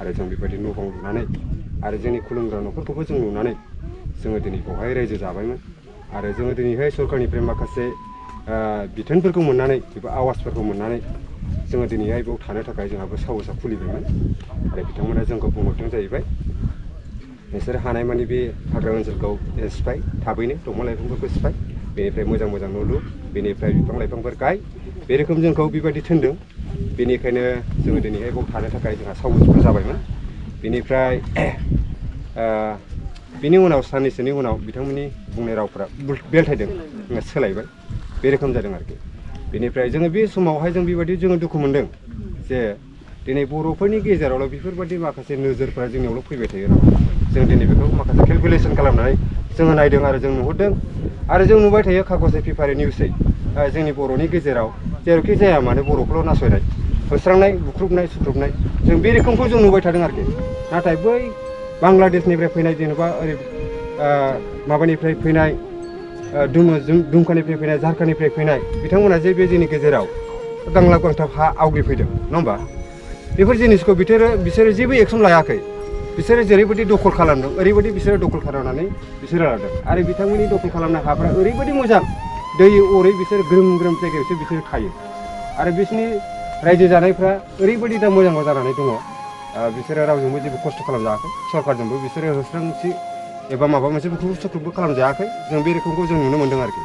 आरो जों बेबायदि न' बां लुनानै आरो जोंनि खुलुमग्रा न'फोरखौबो जों नुनानै जोङो दिनै बेवहाय रायजो जाबायमोन आरो जोङो दिनैहाय सरकारनिफ्राय माखासे बिथोनफोरखौ मोननानै एबा आवाजफोरखौ मोननानै जोङो दिनैहाय बेयाव थानो थाखाय जोंहाबो साहसआ खुलिबायमोन आरो बिथांमोना जोंखौ बुंहरदों जाहैबाय नोंसोर हानायमानि बे हाग्रा ओनसोलखौ सिफाय थाबैनो दंफां लाइफांफोरखौ सिफाय बेनिफ्राय मोजां मोजां न' लु बेनिफ्राय बिफां लाइफांफोर गाय बे रोखोम जोंखौ बेबायदि थिनदों बेनिखायनो जोङो दिनैहाय बेयाव थानो थाखाय जोंहा साहसबो जाबायमोन बेनिफ्राय बिनि उनाव साननैसोनि उनाव बिथांमोननि बुंनाय रावफोरा बेलथायदों सोलायबाय बे रोखोम जादों आरोखि बेनिफ्राय जोङो बे समावहाय जों बेबायदि जोङो दुखु मोनदों जे दिनै बर'फोरनि गेजेरावल' बेफोरबायदि माखासे नोजोरफोरा जोंनियावल' फैबाय थायो नामा जों दिनै बेखौ माखासे केलकुलेसन खालामनानै जोङो नायदों आरो जों नुहुरदों आरो जों नुबाय थायो कागजै पेपारै निउसै जोंनि बर'नि गेजेराव जेरावखि जाया मानो बर'खौल' नासयनाय होस्रांनाय बुख्रुबनाय सुख्रुबनाय जों बे रोखोमखौ जों नुबाय थादों आरोखि नाथाय बै बांलादेशनिफ्राय फैनाय जेनेबा ओरै माबानिफ्राय फैनाय दुमकानिफ्राय फैनाय झारखन्डनिफ्राय फैनाय बिथांमोना जे बे जोंनि गेजेराव गांलाब गांथाब हा आवग्रिफैदों नङा होमबा बेफोर जिनिसखौ बिसोरो जेबो एक्सन लायाखै बिसोरो जेरैबायदि दखल खालामदों ओरैबायदि बिसोरो दखल खालामनानै बिसोरो लादों आरो बिथांमोननि दखल खालामनाय हाफोरा ओरैबायदि मोजां दै अरै बिसोर ग्रोम ग्रोम जायगायावसो बिसोरो थायो आरो बिसोरनि रायजो जानायफ्रा ओरैबायदि दा मोजां जानानै दङ बिसोरो रावजोंबो जेबो खस्थ' खालामजायाखै सरकारजोंबो बिसोरो होस्रांसि एबा माबा मोनसे बुख्रुब सुख्रुबबो खालामजायाखै जों बे रोखोमखौ जों नुनो मोन्दों आरोखि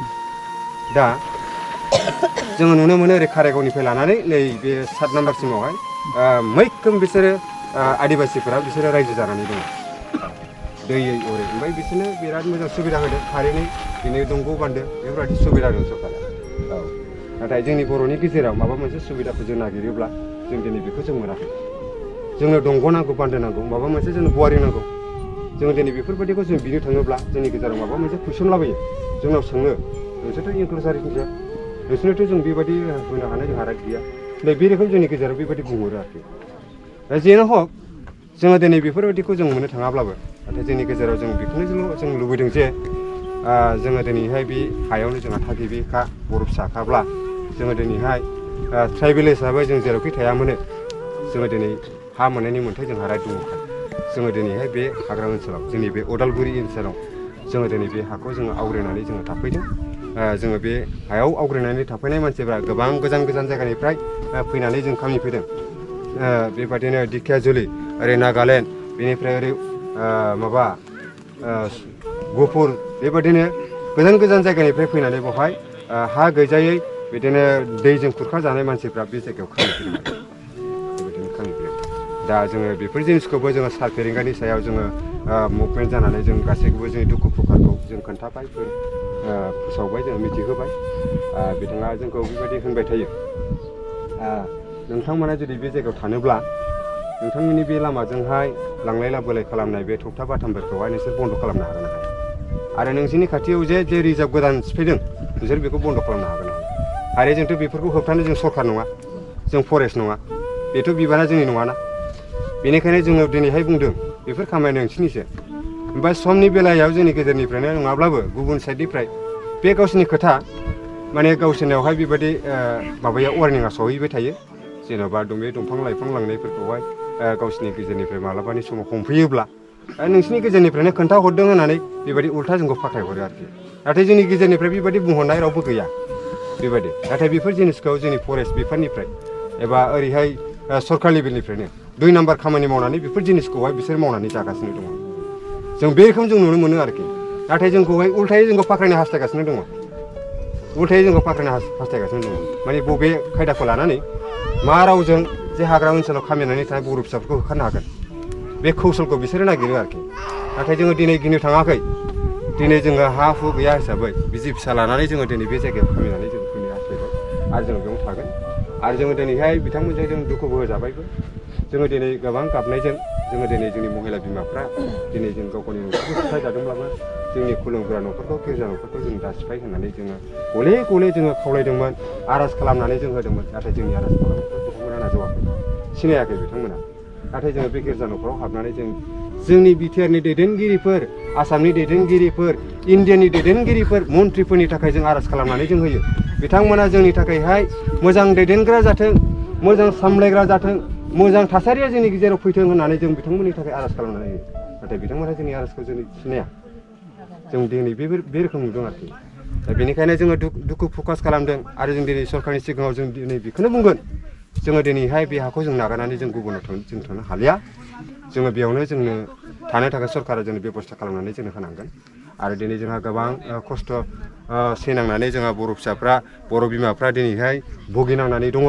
दा जोङो नुनो मोनो ओरै कारायगावनिफ्राय लानानै नै बे 7 नाम्बारसिमावहाय मैखोम बिसोरो आदिबासिफोरा बिसोरो रायजो जानानै दङ दैयै अरै ओमफ्राय बिसोरनो बिराद मोजां सुबिदा होदों कारेन्टनि बिदिनो दंग' बान्दो बेफोरबायदि सुबिदा होदों सरकारा औ नाथाय जोंनि बर'नि गेजेराव माबा मोनसे सुबिदाखौ जों नागिरोब्ला जों दिनै बेखौ जों मोनाखै जोंनो दंग' नांगौ बान्दो नांगौ माबा मोनसे जोंनो गुवारि नांगौ जोङो दिनै बेफोरबायदिखौ जों बिनो थाङोब्ला जोंनि गेजेराव माबा मोनसे कुइसन लाबोयो जोंनाव सोङो नोंसोरथ' इनक्लुसारिटिसो नोंसोरनोथ' जों बेबायदि होनो हानाय जोंहा राइट गैया नै बे रोखोम जोंनि गेजेराव बेबायदि बुंहरो आरोखि जेनो हक जोङो दिनै बेफोरबायदिखौ जों मोननो थाङाब्लाबो नाथाय जोंनि गेजेराव जों बेखौनो जों लुबैदों जे जोङो दिनैहाय बे हायावनो जोंहा थागिबिखा बर' फिसाखाब्ला जोङो दिनैहाय ट्राइबेल हिसाबै जों जेरावखि थायामानो जोङो दिनै हा मोननायनि मोन्थाय जोंहा राइट दङखाय जोङो दिनैहाय बे हाग्रा ओनसोलाव जोंनि बे उदालगुरि ओनसोलाव जोङो दिनै बे हाखौ जोङो आवग्रिनानै जोङो थाफैदों जोङो बे हायाव आवग्रिनानै थाफैनाय मानसिफ्रा गोबां गोजान गोजान जायगानिफ्राय फैनानै जों खामानि फैदों बेबादिनो दिखियाजुलि ओरै नागालेण्ड बेनिफ्राय ओरै माबा गफुर बेबादिनो गोजान गोजान जायगानिफ्राय फैनानै बेवहाय हा गैजायै बिदिनो दैजों खुरखा जानाय मानसिफ्रा बे जायगायाव खामानि फैदों बेबायदिनो खामानि फैदों दा जोङो बेफोर जिनिसखौबो जोङो साल फेरेंगानि सायाव जोङो मुभमेन्ट जानानै जों गासैखौबो जोंनि दुखु सुखुखौ जों खोन्थाबाय फोसावबाय जों मिथिहोबाय बिथाङा जोंखौ बेबायदि होनबाय थायो नोंथांमोना जुदि बे जायगायाव थानोब्ला नोंथांमोननि बे लामाजोंहाय लांलाय लाबोलाय खालामनाय बे थगथा बाथामफोरखौहाय नोंसोर बन्द' खालामनो हागोन ना हाया आरो नोंसोरनि खाथियाव जे रिजार्भ गोदान सिफायदों नोंसोर बेखौ बन्द' खालामनो हागोन ना हाया आरो जोंथ' बेफोरखौ होबथानो जों सरकार नङा जों फरेस्ट नङा बेथ' बिबाना जोंनि नङाना बेनिखायनो जोङो दिनैहाय बुंदों बेफोर खामानिया नोंसिनिसो ओमफ्राय समनि बेलायाव जोंनि गेजेरनिफ्रायनो नङाब्लाबो गुबुन साइडनिफ्राय बे गावसोरनि खोथा माने गावसोरनियावहाय बेबायदि माबाया वार्निंआ सहैबाय थायो जेन'बा बे दंफां लाइफां लांनायफोरखौहाय गावसोरनि गेजेरनिफ्राय मालाबानि समाव हमफैयोब्ला नोंसिनि गेजेरनिफ्रायनो खोन्थाहरदों होननानै बेबायदि उल्था जोंखौ फाथायहरो आरोखि नाथाय जोंनि गेजेरनिफ्राय बेबायदि बुंहरनाय रावबो गैया बेबायदि नाथाय बेफोर जिनिसखौ जोंनि फरेस्ट बिफाननिफ्राय एबा ओरैहाय सरकार लेभेलनिफ्रायनो 2 नाम्बार खामानि मावनानै बेफोर जिनिसखौहाय बिसोर मावनानै जागासिनो दङ जों बे रोखोम जों नुनो मोनो आरोखि नाथाय जोंखौहाय उल्थायै जोंखौ फाख्रायनो हास्थायगासिनो दङ उल्थायै जोंखौ फाख्रायनो हास्थायगासिनो दङ माने बबे खायदाखौ लानानै मा रावजों जे हाग्रा ओनसोलाव खामिनानै थानाय बर' फिसाफोरखौ होखारनो हागोन बे कौशलखौ बिसोरो नागिरो आरोखि नाथाय जोङो दिनै गिनो थाङाखै दिनै जोङो हा हु गैया हिसाबै बिसि फिसा लानानै जोङो दिनै बे जायगायाव खामिनानै जों फैनो हास्थायबाय आरो जों बेयावनो थागोन आरो जोङो दिनैहाय बिथांमोनजों जों दुखुबो होजाबायबो जोङो दिनै गोबां गाबनायजों जोङो दिनै जोंनि महिला बिमाफ्रा दिनै जों गाव गावनि न'खरखौ सिफाय जादोंब्लाबो जोंनि खुलुमग्रा न'खरखौ गिर्जा न'खरखौ जों दा सिफाय होननानै जोङो गले गले जोङो खावलायदोंमोन आर'ज खालामनानै जों होदोंमोन नाथाय जोंनि आर'ज खालामनायखौ बिथांमोना नाजावाखै सिनायाखै बिथांमोना नाथाय जोङो बे गिर्जा न'खराव हाबनानै जोंनि बिटिआरनि दैदेनगिरिफोर आसामनि दैदेनगिरिफोर इन्डियानि दैदेनगिरिफोर मन्थ्रिफोरनि थाखाय जों आर'ज खालामनानै जों होयो बिथांमोना जोंनि थाखायहाय मोजां दैदेनग्रा जाथों मोजां सामलायग्रा जाथों मोजां थासारिया जोंनि गेजेराव फैथों होननानै जों बिथांमोननि थाखाय आर'ज खालामनानै होयो नाथाय बिथांमोनहा जोंनि आर'जखौ जों सिनाया जों दिनै बे रोखोम नुदों आरोखि दा बेनिखायनो जोङो दुखु फकास खालामदों आरो जों दिनै सरकारनि सिगाङाव जों दिनै बेखौनो बुंगोन जोङो दिनैहाय बे हाखौ जों नागारनानै जों गुबुनाव जों थांनो हालिया जोङो बेयावनो जोंनो थानो थाखाय सरकारा जोंनो बेबस्था खालामनानै जोंनो होनांगोन आरो दिनै जोंहा गोबां खस्थ' सैनांनानै जोंहा बर' फिसाफ्रा बर' बिमाफ्रा दिनैहाय भुगिनांनानै दङ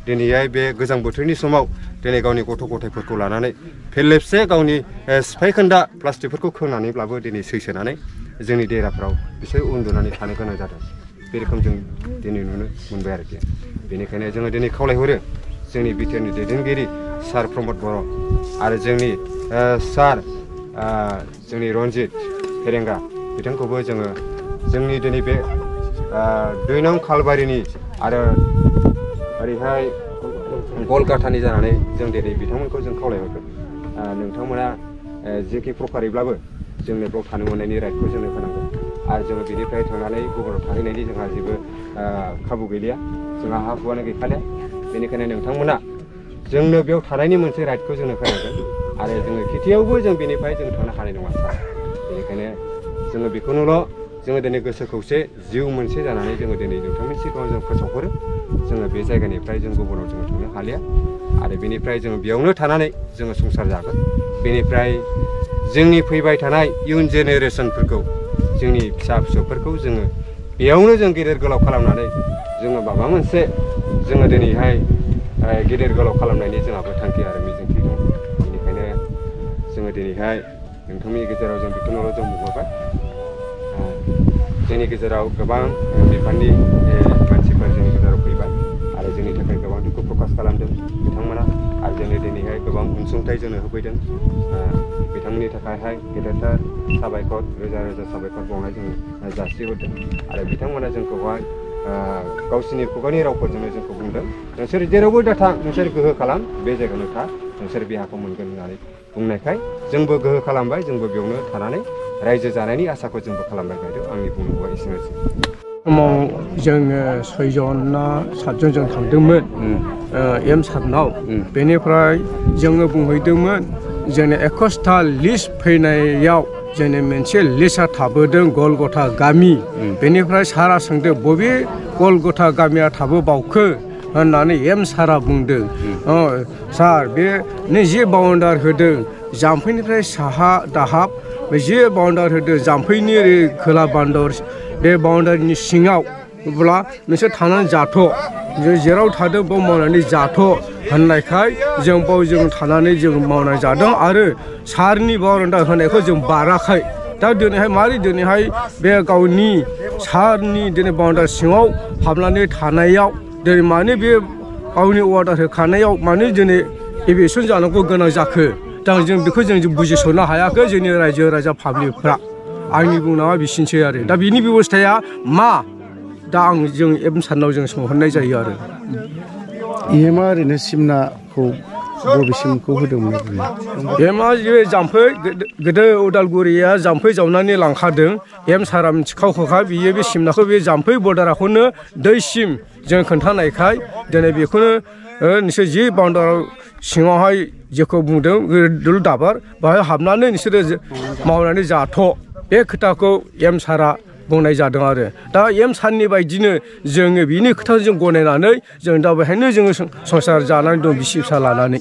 दिनैहाय बे गोजां बोथोरनि समाव दिनै गावनि गथ' गथायफोरखौ लानानै फेरलेबसे गावनि सिफायखोन्दा प्लास्टिकफोरखौ खोंनानैब्लाबो दिनै सैसोनानै जोंनि देराफ्राव बिसोर उन्दुनानै थानो गोनां जादों बे रोखोम जों दिनै नुनो मोनबाय आरोखि बेनिखायनो जोङो दिनै खावलायहरो जोंनि बिटिआरनि दैदेनगिरि सार प्रमद बर' आरो जोंनि सार जोंनि रन्जित फेरेंगा बिथांखौबो जोङो जोंनि दिनै बे 2 नं खालबारिनि आरो ओरैहाय गलगाथानि जानानै जों दिनै बिथांमोनखौ जों खावलायहरगोन नोंथांमोना जेखि प्रकारेब्लाबो जोंनो बेयाव थानो मोननायनि राइटखौ जोंनो होनांगोन आरो जोङो बेनिफ्राय थांनानै गुबुनाव थाहैनायनि जोंहा जेबो खाबु गैलिया जोंहा हा हुआनो गैखालिया बेनिखायनो नोंथांमोना जोंनो बेयाव थानायनि मोनसे राइटखौ जोंनो होनांगोन आरो जोङो खेथियावबो जों बेनिफ्राय जों थानो हानाय नङा सार बेनिखायनो जोङो बेखौनोल' जोङो दिनै गोसो खौसे जिउ मोनसे जानानै जोङो दिनै नोंथांमोननि सिगाङाव जों फोसावहरो जोङो बे जायगानिफ्राय जों गुबुनाव जोङो थांनो हालिया आरो बेनिफ्राय जोङो बेयावनो थानानै जोङो संसार जागोन बेनिफ्राय जोंनि फैबाय थानाय इयुन जेनेरेसनफोरखौ जोंनि फिसा फिसौफोरखौ जोङो बेयावनो जों गेदेर गोलाव खालामनानै जोङो माबा मोनसे जोङो दिनैहाय गेदेर गोलाव खालामनायनि जोंहाबो थांखि आरो मिजिंथि दं बेनिखायनो जोङो दिनैहाय नोंथांनि गेजेराव जों बेखौनोल' जों बुंहरबाय जोंनि गेजेराव गोबां बिफाननि मानसिफोर जोंनि गेजेराव फैबाय आरो जोंनि थाखाय गोबां दुखु प्रकास खालामदों बिथांमोना आरो जोंनो दिनैहाय गोबां अनसुंथाइ जोंनो होफैदों बिथांमोननि थाखायहाय गेदेरथार साबायखर रोजा रोजा साबायखर बावनाय जों जासिहरदों आरो बिथांमोना जोंखौहाय गावसिनि खुगानि रावफोरजोंनो जोंखौ बुंदों नोंसोर जेरावबो दाथां नोंसोर गोहो खालाम बे जायगायावनो था नोंसोर बे हाखौ मोनगोन होननानै बुंनायखाय जोंबो गोहो खालामबाय जोंबो बेयावनो थानानै रायजो जानायनि आसाखौ जोंबो खालामबाय थादों आंनि बुंनांगौआ एसेनोसै समाव जोङो 6 जन ना 7 जन जों थांदोंमोन एम सारनाव बेनिफ्राय जोङो बुंहैदोंमोन जोंनि 21था लिस्ट फैनायाव जोंनि मोनसे लिस्टआ थाबोदों गलगथा गामि बेनिफ्राय सारा सोंदों बबे गलगथा गामिया थाबोबावखो होननानै एम सारा बुंदों सार बे नों जे बाउन्डार होदों जाम्फैनिफ्राय साहा दाहाब जे बाउन्डार होदों जाम्फैनि खोला बान्दर बे बाउन्डारिनि सिङावब्ला नोंसोर थानानै जाथ' जेराव थादों बाव मावनानै जाथ' होननायखाय जों बाव जों थानानै जों मावनानै जादों आरो सारनि बाउन्डार होनायखौ जों बाराखै दा दिनैहाय मारै दिनैहाय बे गावनि सारनि दिनै बाउन्डार सिङाव हाबनानै थानायाव दिनै मानो बे गावनि अर्डार होखानायाव मानो दिनै एभिएसन जानांगौ गोनां जाखो दा जों बेखौ जों बुजिस'नो हायाखै जोंनि रायजो राजा पाब्लिकफ्रा आंनि बुंनाया बिसिनोसै आरो दा बिनि बेबस्थाया मा दा जों एम सारनाव जों सोंहरनाय जायो आरो एमआ ओरैनो सिमनाखौ बबेसिमखौ होदोंमोन एमआ बे जाम्फै गोदो उदालगुरिया जाम्फै जावनानै लांखादों एम सारा मिथिखावखा बियो बे सिमनाखौ बे जाम्फै बर्डाराखौनो दैसिम जों खोन्थानायखाय दिनै बेखौनो नोंसोर जि बाउन्डाराव सिङावहाय जेखौ बुंदों दुल दाबार बाहाय हाबनानै नोंसोरो मावनानै जाथ' बे खोथाखौ एम सारा बुंनाय जादों आरो दा एम सारनि बायदिनो जोङो बिनि खोथाखौ जों गनायनानै जों दा बेहायनो जोङो संसार जानानै दं बिसि फिसा लानानै